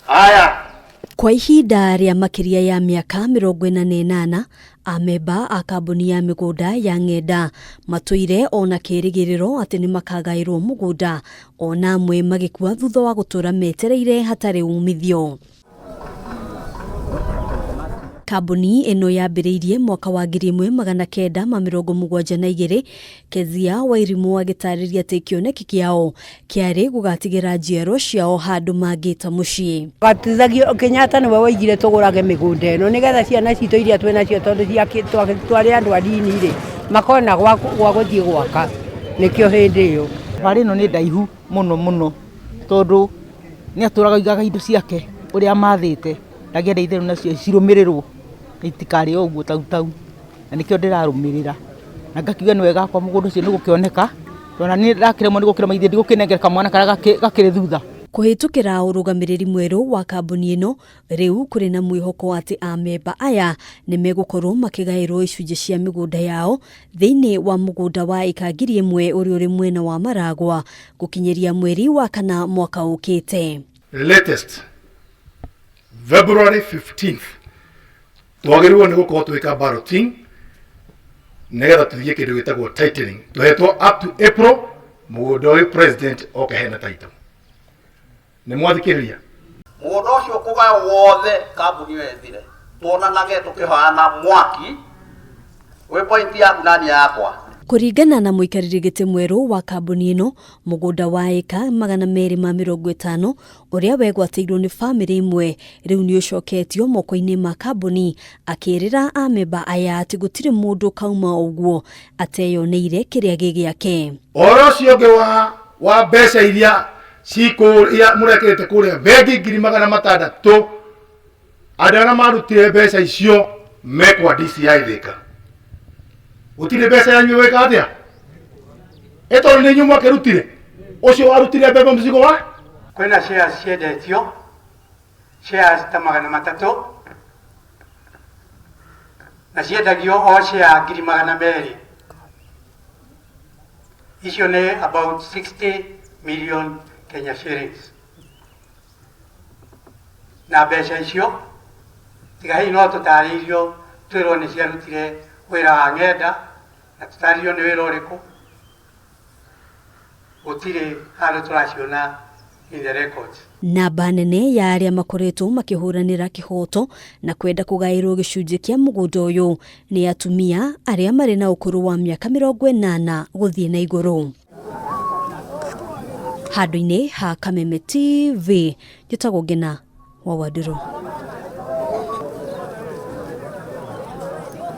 Haya. Kwa ihinda rĩa makĩria ya mĩaka 48, amemba a kambuni ya mĩgũnda ya Ng'enda matũire ona kĩĩrĩgĩrĩro atĩ nĩ makagaĩrwo mũgũnda, ona amwe magĩkua thutha wa gũtũra metereire hatarĩ umithio. Kambuni ĩno yambĩrĩirie mwaka wa 1972, Kezia Wairimũ agĩtarĩria atĩ kĩoneki kĩao kĩarĩ gũgatigĩra njiarwa ciao handũ mangĩta mũciĩ. Gatithagio Kenyatta nĩwe waigire tũgũrage mĩgũnda ĩno nĩgetha ciana citũ iria twĩ nacio tondũ twarĩ andũ anini rĩ makona gwa gũthiĩ gwaka nĩkĩo hĩndĩ ĩyo. Thabarĩ ĩno nĩ ndaihu mũno mũno tondũ nĩ atũraga aigaga indo ciake ũrĩa amathĩte, ndangĩenda itherũ nacio cirũmĩrĩrwo itikarĩo ũguo tau tau, na nĩkĩo ndĩrarũmĩrĩra. Na ngakiuga nĩ wega akorwo mũgũnda ũcio nĩ ũgũkĩoneka, tondũ ona niĩ ndakĩremwo nĩ gũkĩrĩma githĩ ndigũkĩnengera kamwana karĩa gakĩrĩ thutha. Kũhĩtũkĩra ũrũgamĩrĩri mwerũ wa kambuni ĩno, rĩu kũrĩ na mwĩhoko atĩ amemba aya nĩ megũkorwo makĩgaĩrwo icunjĩ cia mĩgũnda yao thĩinĩ wa mũgũnda wa ĩka 1000 ũrĩa ũrĩ mwena wa Maragwa gũkinyĩria mweri wa kana mwaka ũkĩte. Latest February 15th twagĩrĩirwo nĩ gũkorwo twĩka balloting nĩgetha tũthiĩ kĩndũ gĩtagwo titling. Tũhetwo up to April mũgũnda ũyũ president oke hena title. Nĩ mwathikĩrĩria? Mũgũnda ũcio ũkũgaywo wothe kambuni ĩyo ĩthire, tuonanage tũkĩhoyana mwaki wĩ point yaku na niĩ yakwa. Kũringana na mũikarĩri gĩtĩ mwerũ wa kambuni ĩno, mũgũnda wa ĩka 250 ũrĩa wegwatĩirwo nĩ bamĩrĩ ĩmwe rĩu nĩ ũcoketio moko-inĩ ma kambuni, akĩĩrĩra amemba aya atĩ gũtirĩ mũndũ ũkauma ũguo ateyoneire kĩrĩa gĩ gĩake. Ũhoro ũcio ũngĩ wa mbeca iria cikũrĩa mũrekĩrĩte kũrĩa bengi 600,000, andũ arĩa marutire mbeca icio mekwa DCI Thika. Gũtirĩ mbeca yanyu ĩgwĩka atĩa? Ĩ tondũ nĩ inyuĩ mwakĩrutire, ũcio warutire mbembe mũcigo wa Kwĩna shares ciendetio, shares ta 300, na ciendagio o share 200,000. Icio nĩ about 60 million Kenya shillings. Na mbeca icio tiga hihi no tũtarĩirio twĩrwo nĩ ciarutire wĩra wa ng'enda na tũtarĩrio nĩ wĩra ũrĩkũ, gũtirĩ handũ tũraciona in the records. Namba nene ya arĩa makoretwo makĩhũranĩra kĩhoto na kwenda kũgaĩrwo gĩcunjĩ kĩa mũgũnda ũyũ nĩ atumia arĩa marĩ na ũkũrũ wa mĩaka 80 gũthiĩ na igũrũ. Handũ-inĩ ha Kameme TV, njĩtagwo Ngĩna wa Wandirũ.